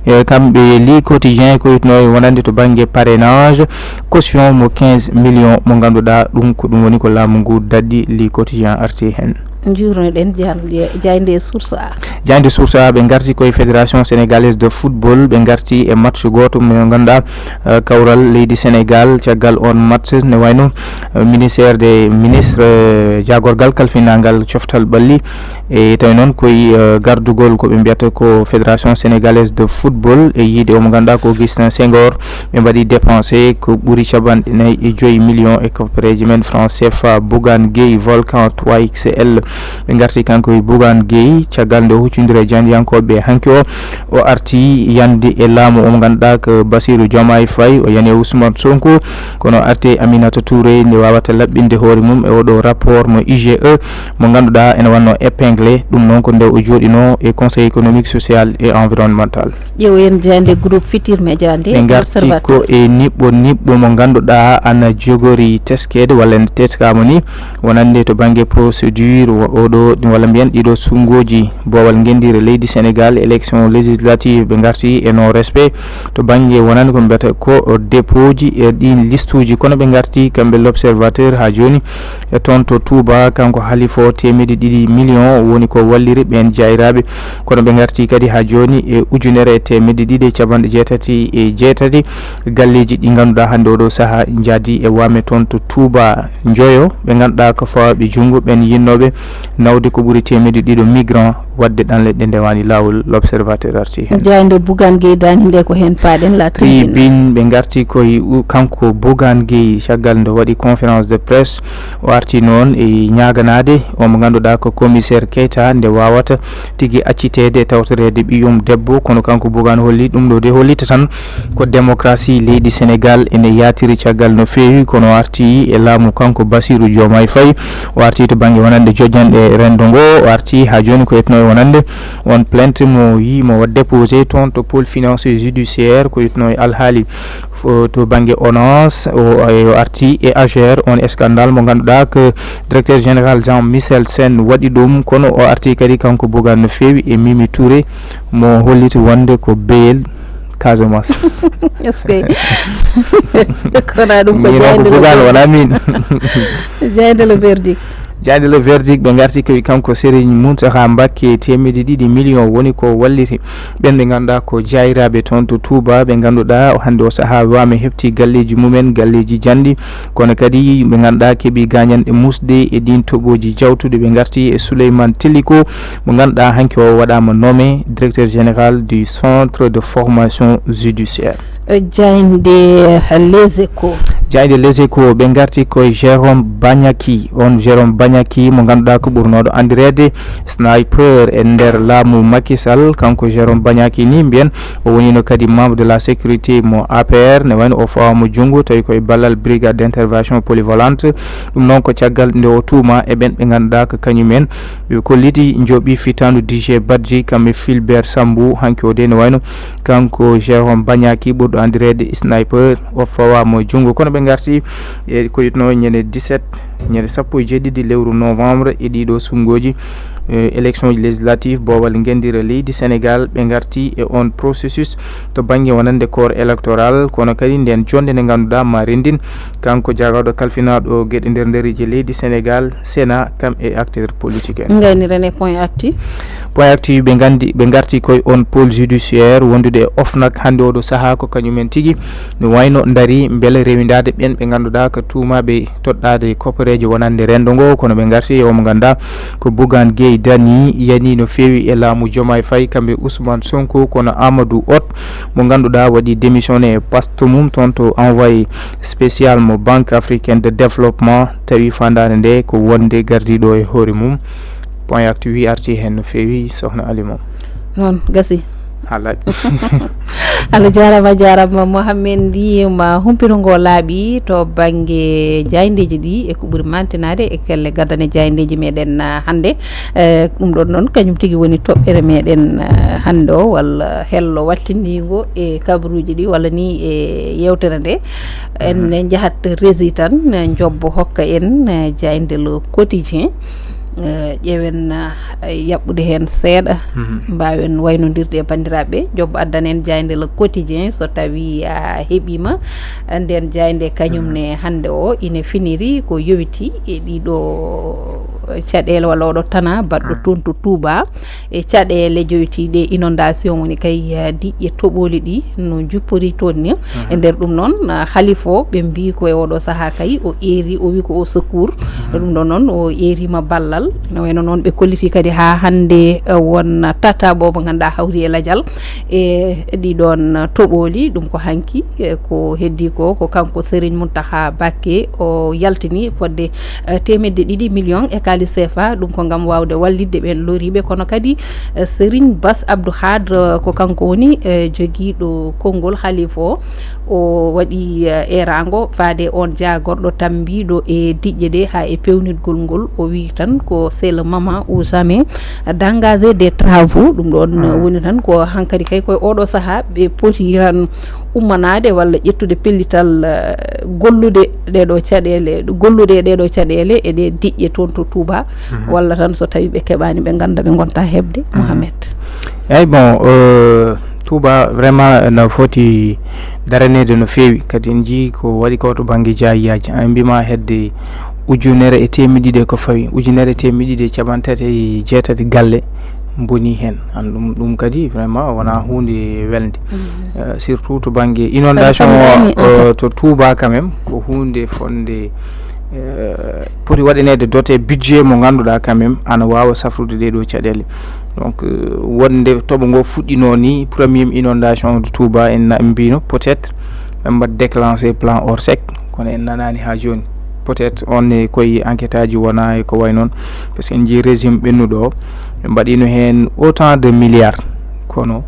e, kamɓe Le Quotidien ko witnoo e wonande to bannge parrainage, caution mo quinze millions mo ngannduɗaa ɗum ko ɗum woni ko laamu ngu daɗɗi. Le Quotidien arti heen. Njuurno-ɗen jaan-, jaaynde Source A. Jaaynde Source A, ɓe ngarti koye Fédération Sénégalaise de Football, ɓe ngarti e match gooto mo ngannduɗaa, eh, kawral leydi Sénégal, caggal on match ne wayno, eh, ministère des ministres, eh, jaagorgal kalfinangal coftal ɓalli. E tawi noon koye, eh, gardugol ko ɓe mbiyata ko Fédération Sénégalaise de Football e yiide o mo ngannduɗaa ko Augustin Senghor, ɓe mbaɗi dépensé ko ɓuri capanɗe nayi e joyi millions e koppereeji men franc C F A. Bougane Gueye, Volcan trois X L, ɓe ngarti kanko e Bougane Gueye, caggal nde o huccondiri e jaayndiyankooɓe hanki o, o arti yande e laamu o mo ngannduɗaa ko Bassirou Diomaye Faye, o yani e Ousmane Sonko, kono o arti e Aminata Touré nde wawata laɓɓinde hoore mum e oɗo rapport mo I G E mo ngannduɗaa ene wonno épinglé, ɗum noon ko nde o jooɗino e Conseil économique, social et environnemental. Ƴeewoyen jaaynde Groupe Futurs Médias nde, ɓe ngarti L'Observateur. Ko e niɓɓo niɓɓo mo ngannduɗaa ana jogori teskeede walla nde teskaama ni, wonande to bannge procédure, wo-, oɗo, walla mbiyen ɗiɗo sunnguuji boowal ngenndire leydi Sénégal, élection législative, ɓe ngarti e non respect to bannge wonande ko mbiyata ko dépôt ji e ɗin liste uji. Kono ɓe ngarti kamɓe L'Observateur haa jooni e toon to Touba, kanko halifa o teemedde ɗiɗi million woni ko walliri ɓeen jaayiraaɓe. Kono ɓe ngarti kadi haa jooni e ujunere e teemedde ɗiɗi e capanɗe jeetati e jeetati galleeji ɗi ngannduɗaa hannde oɗo sahaa njaadi e waame toon to Touba. Njoyo ɓe ngannduɗaa ko fawaaɓe junngo ɓeen yinnooɓe nawde ko ɓuri teemedde ɗiɗo migrant waɗde ɗanle ɗe ndewaani laawol. L'Observateur arti heen. Jaaynde Bougane Gueye Dany nde ko heen paaɗen, La Tribune. Tribune, ɓe ngarti koye u-, kanko Bougane Gueye, caggal nde waɗi conférence de presse, o arti noon e ñaaganaade o mo ngannduɗaa ko commissaire Keita nde wawata tigi acciteede e tawtoreede ɓiyum debbo. Kono kanko Bougane holli ɗum ɗo de hollita tan ko démocratie leydi Sénégal ene yaatiri caggal no feewi, kono o arti e laamu kanko Bassirou Diomaye Faye, o arti to bannge wonande joƴƴanɗe renndo ngo, o arti haa jooni ko etno e wonande on plainte mo yi mo déposé toon to pôle financier judiciaire, ko witno e alhaali fo-, to bannge onance, o, o arti e A G R, on scandale mo ngannduɗaa ko directeur général Jean Michel Sen waɗi ɗum, kono o arti kadi kanko Bougane no feewi e Mimi Touré mo holliti wonde ko beyel Casamance. Est-ce que kono ɗum ko Min ko jaaynde le Bougane verdict. Wona min. Jaaynde le verdict. Jaaynde le verdict, ɓe ngarti koye kanko Serigne Mountakha Mbacké, teemedde ɗiɗi million woni ko walliti ɓen ɓe ngannduɗaa ko jaayiraaɓe toon to Touba, ɓe ngannduɗaa hannde o sahaa waame heɓti galleeji mumen, galleeji janɗi, kono kadi ɓe ngannduɗaa keɓi gaañanɗe musɗe e ɗin toɓooji jawtuɗi. Ɓe ngarti e Souleymane Teliko mo ngannduɗaa hanki o waɗaama nommé directeur général du centre de formation judiciaire. Jaaynde Les Échos. Jaaynde Les Échos, ɓe ngarti koye Jérôme Bagnaki. On Jérôme Bagnaki mo ngannduɗaa ko ɓurnooɗo anndireede Sniper e nder laamu Macky Sall. Kanko Jérôme Bagnaki ni mbiyen o wonino kadi membre de la sécurité mo A P R, ne wayno o fawaama junngo tawi koye ballal brigade d'intervention polyvalente. Ɗum noon ko caggal nde o tuuma e ɓen ɓe ngannduɗaa ko kañum en ɓe kolliti njoɓi fittaandu D G Badji kamɓe Fulbert Sambou. Hanki o de ne wayno kanko Jérôme Bagnaki ɓurɗo anndireede Sniper o fawaama junngo. Kono ɓe ngarti e ko witno ñande dix-sept, ñande sappo e jeeɗiɗi lewru novembre e ɗiɗo sunnguuji, eh, élection législative boowal ngenndire leydi Sénégal, ɓe ngarti e on processus to bannge wonande corps électoral, kono kadi nden jonnde nde ngannduɗaa ma renndin kanko jaagorɗo kalfinaaɗo geɗe nder nderiije leydi Sénégal, Sénat, kam e acteur politique en. Ngayniren e Point Actu. Point Actu, ɓe nganndi, ɓe ngarti koye on pôle judiciaire wondude e OFNAC hannde oɗo sahaa ko kañum en tigi no wayno ndari mbele rewindaade ɓen ɓe ngannduɗaa ko tuumaaɓe toɗɗaade kopporeeje wonande renndo ngo, kono ɓe ngarti e o mo ngannduɗaa ko Bougane Gueye Dany yani no feewi e laamu Diomaye Faye kamɓe Ousmane Sonko, kono Amadou Hott mo ngannduɗaa waɗi démissionné e poste mum toon to envoyé spécial mo Banque Africaine de Développement, tawi faandaare nde ko wonde gardiiɗo e hoore mum. Point Actu wi arti heen no feewi, Sohna Alima. Noon gasi. Haa laaɓi. Allah jaaraama, jaaraama Mohamed, ndi ma humpito ngo laaɓi to bannge jaayndeeji ɗi e ko ɓuri mantinaade e kelle gaddane jaayndeeji meɗen, ah, hannde. Eh, ɗum ɗon noon kañum tigi woni toɓɓere meɗen, ah, hannde o, walla hello wattindiingo e kabaruuji ɗi walla ni e yewtere nde. En Mhm. njahat Rési tan, eh, njobbo hokka en, eh, jaaynde Le Quotidien. Eh, ƴeewen, ah, yaɓɓude heen seeɗa, mbaawen waynondirde e banndiraaɓe. Job addan en jaaynde Le Quotidien, so tawii a heɓiima. Nden jaaynde kañum ne hannde o ine finiri ko yowiti e ɗiɗo caɗeele walla oɗo tana baɗɗo toon to Touba, e caɗeele joytiiɗe inondation, woni kay, eh, diƴƴe toɓooli ɗi no njuppori toon ni. E nder ɗum noon, ah, Khalifa o, ɓe mbii ko e oɗo sahaa kay o eeri, o wi ko au secours. Ɗum ɗo noon o eeriima ballal. No wayno noon ɓe kolliti kadi haa hannde, eh, won tata boobo ngannduɗaa hawri e lajal e ɗiɗon toɓooli. Ɗum ko hanki, eh, ko heddi ko, ko kanko Serigne Mountakha Mbacké o yaltini fodde, eh, teemedde ɗiɗi million e kaalis C F A. Ɗum ko ngam waawde wallitde ɓeen loriiɓe, kono kadi, eh, Serigne Bass Abdou Khadre, eh, ko kanko woni, eh, jogiiɗo konngol Khalifa o. O waɗi, eh, eeraango faade on jaagorɗo tammbiiɗo e diƴƴe ɗe haa e peewnitgol ngol. O wii tan ko c'est le moment ou jamais d'engager des travaux. Ɗum ɗoon, eh, woni tan ko hankadi kay koye oɗo sahaa ɓe poti tan ummanaade walla ƴettude pellital, eh, gollude ɗeɗo caɗeele, gollude e ɗeɗo caɗeele e ɗe diƴƴe toon to Touba, walla tan so tawi ɓe keɓaani ɓe ngannda ɓe ngonta heɓde. Mohamed. Eyyi, bon, euh, Touba vraiment no foti daraneede no feewi, kadi en njii ko waɗi ko to bannge jaayiyaaji. An mbima hedde ujunere e teemedde ɗiɗi ko fawi, ujunere e teemedde ɗiɗi e capanɗe tati e jeetati galle mboni heen. An ɗum, ɗum kadi vraiment wona huunde welnde. Euh, surtout to bannge inondation o, euh, to Touba quand même, ko huunde fonde, euh, poti waɗaneede doté budget mo ngannduɗaa quand même ana waawa safrude ɗee ɗoo caɗeele. Donc, euh, wonde toɓo ngo fuɗɗinoo ni, premier inondation de Touba, en na-, en mbino peut-être ɓe mbaɗ déclenché plan Orsec, kono en nanaani haa jooni. Peut-être on ne koye enquête aji wona e ko way noon, parce que en njii régime ɓennuɗo o, ɓe mbaɗino heen autant de milliards. Kono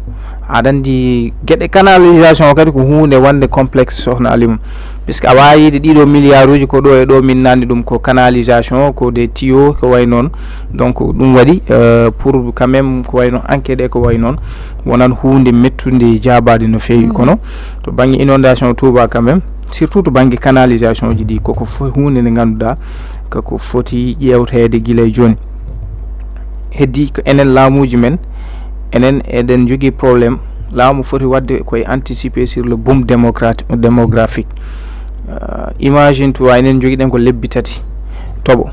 aɗa anndi geɗe canalisation o kadi ko huunde wonde complexe, sohna Alima, puisque a waawi yiide ɗiɗo milliards uji ko ɗo e ɗo min nanni ɗum ko canalisation, ko des tuyaux, ko way noon. Donc ɗum waɗi, euh, pour quand même ko way noon enquête e ko way noon wonan huunde mettunde jaabaade no feewi. Kono to bannge inondation Touba quand même, surtout to bannge canalisation ji ɗi, koko fo-, huunde nde ngannduɗaa koko foti ƴeewteede gila e jooni. Heddi ko enen laamuuji men, enen eɗen njogii problème. Laamu foti waɗde koye anticiper sur le boom démocrate-, démographique. Euh, imagine toi, enen njogiɗen ko lebbi tati toɓo.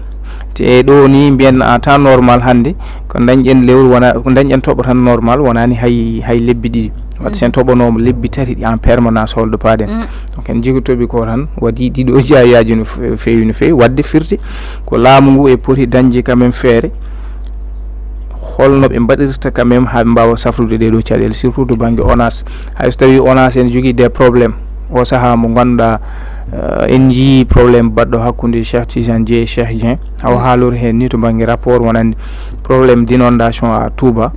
Te ɗo ni mbiyen en temps normal hannde, ko dañƴen lewru wona, ko dañƴen toɓo tan normal, wonaani hay, hay lebbi ɗiɗi. Wadde sen toɓonooma lebbi tati ɗi en permanence, holɗo paaɗen? Donc en njii ko toɓi ko tan waɗi ɗiɗo jaayaaji no fe-, feewi, no feewi. Wadde firti ko laamu ngu e poti dañde quand même feere, holno ɓe mbaɗirta quand même haa ɓe mbaawa safrude ɗee ɗoo caɗeele, surtout to bannge ONAS. Hay so tawii ONAS ene jogii des problèmes, o sahaa mo ngannduɗaa, euh, en njii problème baɗɗo hakkunde Cheikh Tidiane Dièye e Cheikh Dieng. Hawa haalori heen ni to bannge rapport wonande problème d'inondation à Touba.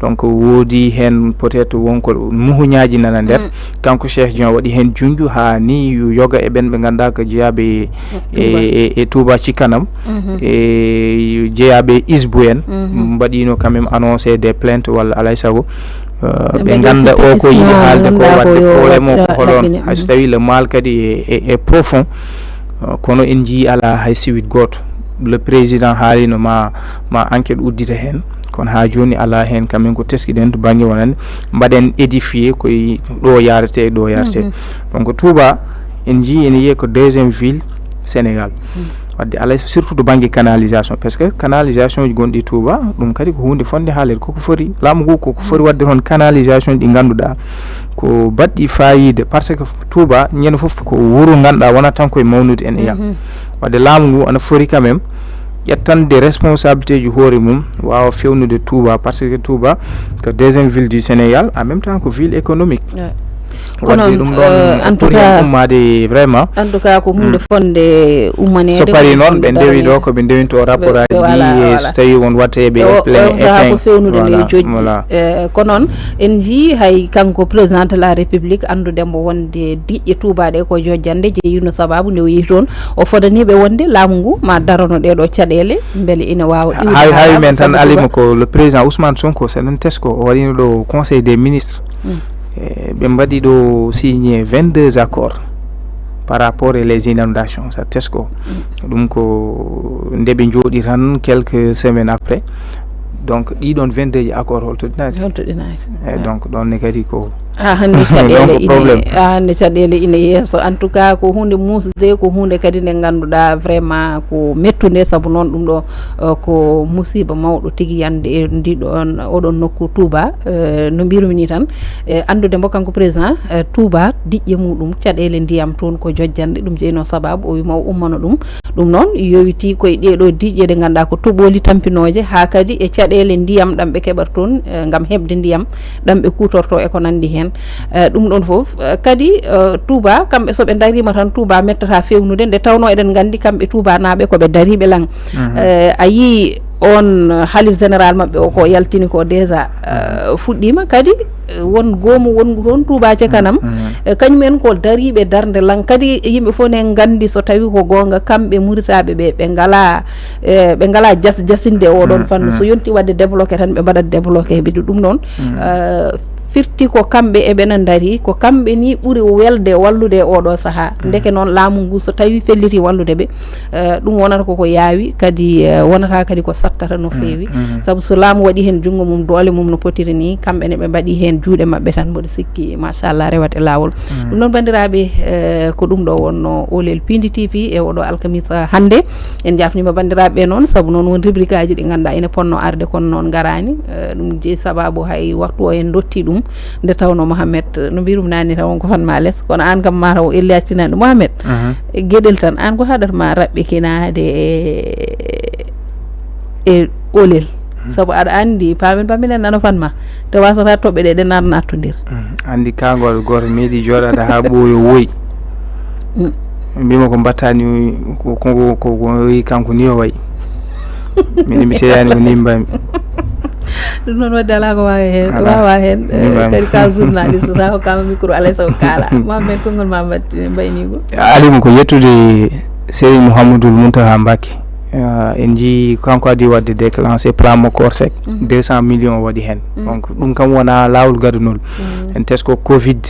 Donc woodi heen peut-être wonko muhuñaaji nana nder. Kanko Cheikh Dieng waɗi heen junnju haa ni yoga e ɓen ɓe ngannduɗaa ko jeyaaɓe e, e, e Touba ci kanam, e jeyaaɓe Hizbu en, mbaɗino quand même annoncé des plaintes walla alay sago, euh, ɓe ngannda o ko yiɗi haalde ko, waɗde problème o ko holon, hay so tawi le mal kadi e, e, e profond. Euh, kono en njii alaa hay siwit gooto. Le président haalino ma, ma enquête uddita heen, kono haa jooni alaa heen. Kamen ko teskiɗen to bannge wonande mbaɗen édifié koye ɗo yarete, ɗo yarete. Donc Touba en njii ene wiyee ko deuxième ville Sénégal. Wadde alay, surtout to bannge canalisation, parce que canalisation ji gonɗi Touba, ɗum kadi ko huunde fonde haalede. Koko foti, laamu ngu koko foti waɗde toon canalisation ɗi ngannduɗaa ko baɗɗi faayiida, parce que Touba ñande fof ko wuro ngannduɗaa wonata tan koye mawnude en e yam. Wadde laamu ngu ana foti quand même ƴettande responsabilité ji hoore mum, waawa fewnude Touba, parce que Touba ko deuxième ville du Sénégal, en même temps ko ville économique. Wadde ɗum ɗon, euh, en tout cas, ummaade vraiment. En tout cas ko huunde fonde ummaneede, so parii noon ɓe ndewi ɗo ko ɓe ndewinto rapport aji ɗi, e so tawi won watte ɓe plein e saha ko fewnude no jojji. Eh, ko noon en njii hay kanko président de la république anndude mbo wonde diƴƴe Touba ɗe ko jojjande, jeeyino sababu nde o yehi toon o fodaniiɓe wonde laamu ngu ma darano ɗee ɗoo caɗeele mbele ina waawa iwde. Hawi, hawi men tan Alima ko le président Ousmane Sonko, seɗen tesko, o waɗino ɗo conseil des ministres. E ɓe mbaɗi ɗo signé vingt-deux accords. par rapport et les inondations, ça, tesko. Ɗum ko nde ɓe njooɗi tan quelques semaines après. Donc, ɗiɗon vingt-deux ji accord holto ɗi naati? Holto ɗi naati? Eh, donc, ɗon ne kadi ko ha hannde caɗeele donc ine problème. Ha hannde caɗeele ine yeeso. En tout cas, ko huunde muusde, ko huunde kadi nde ngannduɗaa vraiment ko mettunde, sabu noon ɗum ɗo, eh, ko musiiba mawɗo tigi yande e ndiɗon, oɗon nokku Touba. Eh, no mbirumi ni tan, eh, anndude mbo kanko président, eh, Touba diƴƴe muɗum caɗeele ndiyam toon ko jojjanɗe, ɗum jeyno sababu o wima o ummano ɗum. Ɗum noon yowiti koye ɗee ɗoo diƴƴe ɗe ngannduɗaa ko toɓooli tampinooje, haa kadi e caɗeele ndiyam ɗam ɓe keɓata toon, eh, ngam heɓde ndiyam ɗam ɓe kuutortoo e ko nanndi heen. Eh, ɗum ɗoon fof, eh, kadi, eh, Touba, kamɓe so ɓe ndariima tan, Touba mettata feewnude, nde tawnoo eɗen nganndi kamɓe Touba naaɓe ko ɓe dariiɓe lan. Mhm. Eh, a yii on, eh, halif général maɓɓe o ko yaltini ko déjà, eh, fuɗɗiima kadi, eh, won goomu wonngu toon Touba ca kanam. Mhm. Eh, kañum en ko dariiɓe darnde lan. Kadi yimɓe fof ne nganndi so tawi ko goonga, kamɓe Muritaaɓe ɓe, ɓe ngalaa, eh, ɓe ngalaa jas-, jasinde e oɗon fannu. So yonti waɗde débloqué tan, ɓe mbaɗat débloqué. Mbiɗo ɗum noon, eh, firti ko kamɓe eɓena ndari, ko kamɓe ni ɓuri welde wallude e oɗo sahaa. Ndeke noon laamu ngu so tawi felliti wallude ɓe, eh, ɗum wonata koko yaawi, kadi, eh, wonata kadi ko sattata no feewi. Sabu so laamu waɗi heen junngo mum, doole mum no potiri ni, kamɓe ne ɓe mbaɗi heen juuɗe maɓɓe tan, mboɗo sikki, machallah, rewat e laawol. Ɗum noon, banndiraaɓe, eh, ko ɗum ɗo wonno Oolel Piindi T V e oɗo alkamisa hannde. En njaafniima banndiraaɓe ɓe noon, sabu noon won rubrique aji ɗi ngannduɗaa ina ponno arde, kono noon ngaraani. Eh, ɗum jeyi sababu hay waktu o en dotti ɗum, nde tawnoo Mohamed, no mbirum naani tan, won ko fan ma les, kono aan kam ma taw elli accinani ɗum. Mohamed, e geɗel tan, aan ko haɗata ma raɓɓikinaade e, e Oolel? Sabu aɗa anndi, paamen paminen nano fan ma, te wasata toɓɓe ɗe, ɗe nar nattondir. Anndi kangol gooto meeɗi jooɗaade haa ɓooyo woyi. Mbima ko mbattani ko, ko, ko, ko, ko kanko ni o wayi. Min mi teyani ko ni mbami. Ɗum noon wadde alaa ko waawi heen, waawaa heen. Kadi ka journaliste, sa hokkama micro, alay sago kaala. Mohamed, konngol ma mbat-, mbaynigo. Alima, ko yettude Serigne Mouhamadoul Mountakha Mbacké. Ah, en njii kanko adii waɗde déclenché plan makko Orsec, deux cent millions o waɗi heen. Donc, ɗum kam wona laawol gadunol. En tesko covid,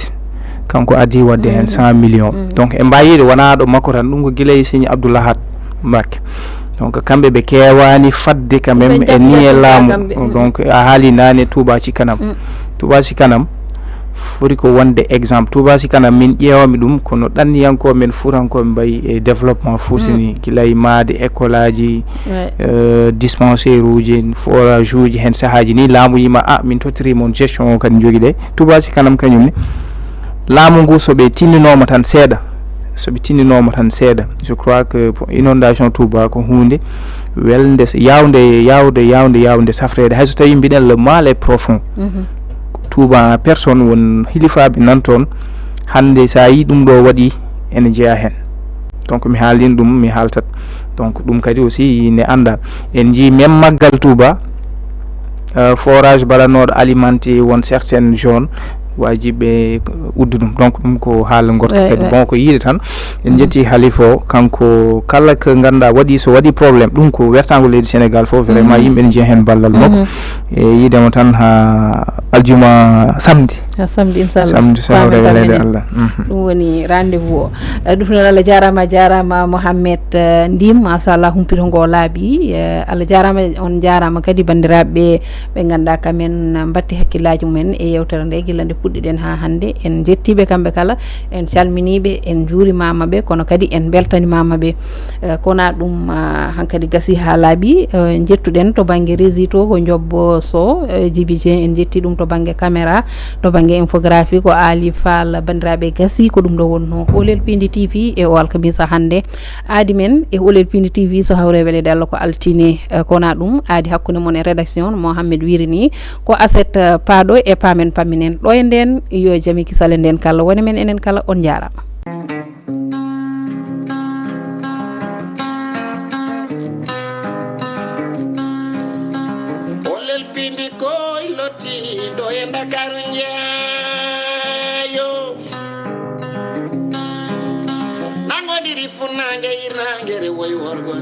kanko adii waɗde heen cent millions. Donc, en mbayiɗo wona ɗo makko tan, ɗum ko gila e Serigne Abdou Lahad Mbacké. Donc, kamɓe ɓe keewani fadde quand même e ni e laamu. Donc, a haali naane Touba ci kanam. Touba ci kanam foti ko wonde exemple. Touba ci kanam, min ƴeewami ɗum, kono ɗanniyankooɓe men, fuutankooɓe mbayi e développement fuusini, gila e maade école aji, euh, dispensaire uji, forage uji, heen sahaaji ni, laamu yima, a, min tottirima on gestion o kadi jogi ɗe. Touba ci kanam kañum ne, laamu ngu so ɓe tinninooma tan seeɗa, so ɓe tinninooma tan seeɗa, je crois que inondation Touba ko huunde welde, yaawde, yaawde, yaawde, yaawde safreede. Hay so tawi mbiɗen le mal est profond. Touba en personne, won hilifaaɓe nan toon. Hannde, so a yii ɗum ɗo waɗi, ene jeyaa heen. Donc, mi haalin ɗum, mi haaltat. Donc, ɗum kadi aussi ne annda. En njii même Maggal Touba, euh, forage mbaɗanooɗo alimenté won certaines zones, waajibi ɓe uddu ɗum. Donc, ɗum ko haala gorko kadi. Bon, ko yiide tan. En njetti halifa o, kanko kala ko ngannduɗaa waɗi, so waɗi problème, ɗum ko wertaango leydi Sénégal fof, vraiment, yimɓe ne njiya heen ballal makko. E yiidema tan ha aljuma samedi. Ha samedi, inchallah. Samedi, so hawre weleede Allah. Ɗum woni rendez-vous o. Eh, ɗum noon, Allah jaaraama, jaaraama Mohamed, eh, Ndim, machallah, humpito ngo laaɓi. Eh, Allah jaaraama, on jaaraama kadi banndiraaɓe ɓe ngannduɗaa kamen mbatti hakkillaaji mumen e yeewtere nde gila nde puɗɗiɗen haa hannde. En njettiiɓe kamɓe kala, en calminiiɓe, en njuurimaama ɓe, kono kadi en mbeltanimaama ɓe. Eh, kona ɗum, ah, hankadi gasi haa laaɓi. Eh, njettuɗen to bannge régie to ko Jobbo Sow, eh, Djiby Dieng, en njetti ɗum to bannge caméra, to bannge infographie ko Ali Fall. Banndiraaɓe, gasi ko ɗum ɗo wonno Oolel Piindi T V e o alkamisa hannde. Aadi men e Oolel Piindi T V so hawre weleede Allah ko altine, eh, kona ɗum aadi hakkunde mon e rédaction Mohamed Wirini, ko aset, eh, paaɗo e paamen pamminen. Ɗo e nden, yo jam e kisale nden kala wone men enen kala, on njaaraama. Oolel Piindi koy lottiiɗo e Ndakaaru njeeyo. Nangodiri funnaange hirnaange rewoy worgo.